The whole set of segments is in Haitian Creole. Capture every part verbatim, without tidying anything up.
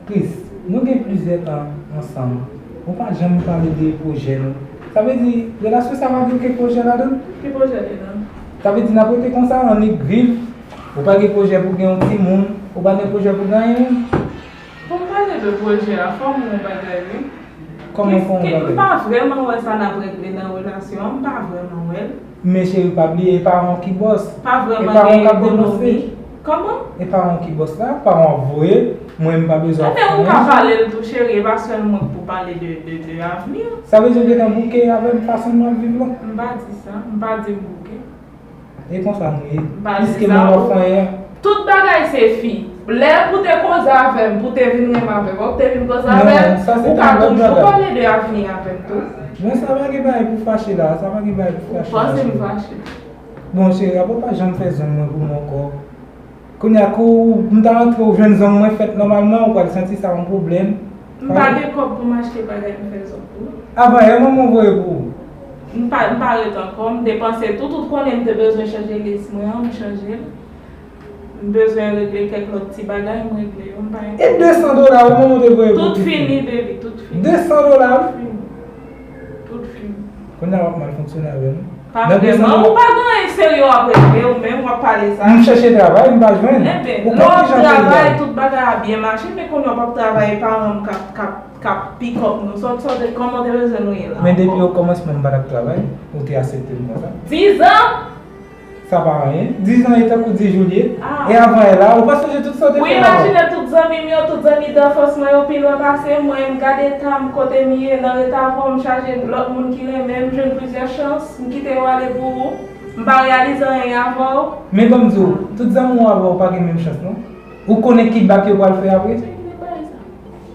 Chris, nou gen plizyè tan ansanm. Ou pa janm pale de pwojè nou. Sa vle di, relasyon sa pa gen okenn pwojè ladan l? Ki pwojè ki ladan l? Sa vle di, n ap rete konsa, annik viv. Ou pa gen pwojè pou gen yon timoun. Ou pa gen pwojè pou gen anyen menm. Pou m pale de pwojè a, fò m wè yon bagay, wi. Kòman fè yon bagay? M pa vrèman wè sa n ap regle nan relasyon an, m pa vrèman wè l. Men cheri, pa bliye, e paran w ki bòs. Pa vrèman gen ekonomi. Kòman? E paran w ki bòs la, paran w ap voye, mwen m pa bezwen ap fè anyen. Ebyen, ou ka pale l tou, cheri, e pa sèl mwen k pou pale de, de, de avni an. Sa vle di w gentan bouke avè m fason nou ap viv lan? M pa di sa, m pa di m bouke. E konsa nou ye. Piske nou wè fanyen an. Tout bagay se fi. Lè pou te koze avè m, pou te vin renmen avè m, ou te vin koze avè m, ou ka toujou pale de avni avè m tou. Men sa pa gen bagay pou fache la, sa pa gen bagay pou fache la, cheri. Ou panse m fache? Bon, cheri, apa w pa janm fè zong mwen pou mwen ankò. Kounye a, kou m ta antre, ou jwenn zong mwen fèt nòmalman, ou pral santi sa yon pwoblèm. M pa gen kòb pou m achte bagay m fè zong pou ou. Avan yè, manman w voye pou ou. M pa, m pa ret ankò, m depanse tout, ou konnen m te bezwen chanje lès mwen an, m chanje l. M bezwen regle kèk lòt ti bagay, m regle yo, m pa gen kòb. E de san dola wi, manman w te voye pou ou? Tout fini, baby, tout fini. De san dola wi? Tout fini. Tout fini. Kounye a w ap mal fonksyone avè m. Pa vrèman, ou pa gen anyen serye w ap regle, ou menm w ap pale sa. M chèche travay, m pa jwenn. Enben, lè w ap travay, tout bagay ap byen mache, men kounye a w p ap travay, paran m k ap, k ap, k ap pick up nou. Sa w, sa w te, kòman w te bezwen nou ye la ankò? Men depi okòmansman m pa t ap travay, ou te aksepte m konsa. Dizan! Sa pa anyen. Dizan e tankou di jou l ye. E avan e la, ou pa sonje tout sa w te fè avan? Ou imajine tout zanmi m yo, tout zanmi danfans mwen yo pi lwen pase mwen, m gade eta m, kote m ye, nan eta avè w, m chaje lòt moun ki renmen m, jwenn plizyè chans, m kite yo ale pou ou. M pa reyalize anyen avè w. Men ban m di w, tout zanmi w avè w pa gen menm chans non. Ou konnen ki bak yo pral fè apre?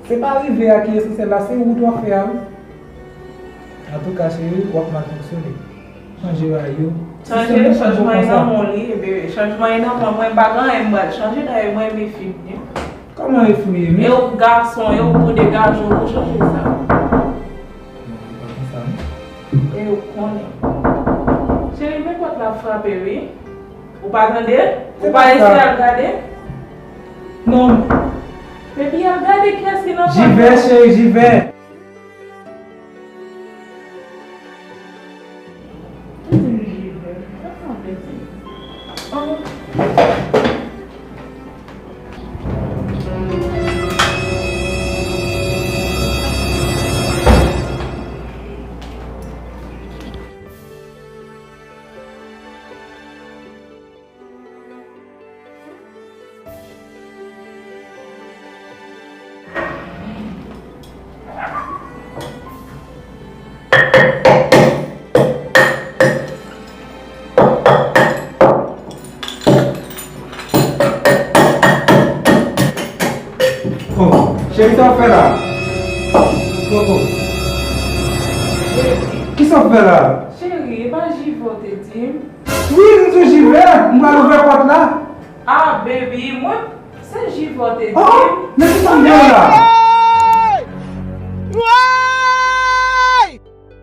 Se pa rive a ki esansyèl la, se wout w ap fè a wi. Antouka cheri, w ap mal fonksyone. Chanje bagay yo. Chanje, chanjman e nan men w li, bebe. Chanjman e nan men w. Mwen pa gen anyen m pral chanje, dayè mwen renmen fi m ye. Kòman e fi w ye menm? E ou gason, e ou pou degaje w pou chanje sa. Non, e pa konsa non. E ou konnen. Cheri, men pòt la ap frape wi. Ou pa tande? Ou pa eseye al gade? Non. Epi al gade kiyès ki nan pòt la. J'y vais, chérie, j'y vais. Ou di m j'y vais. Sa sa vle di? An. Oh, cheri, sa w fè la? Koko. Kisa w fè la? Cheri, e pa j'y vais w te di m? Wi, m di w j'y vais, m pral ouvè pòt la. Ah, baby, mwen, se j'y vais w te di m. Oh, men kisa m fè la?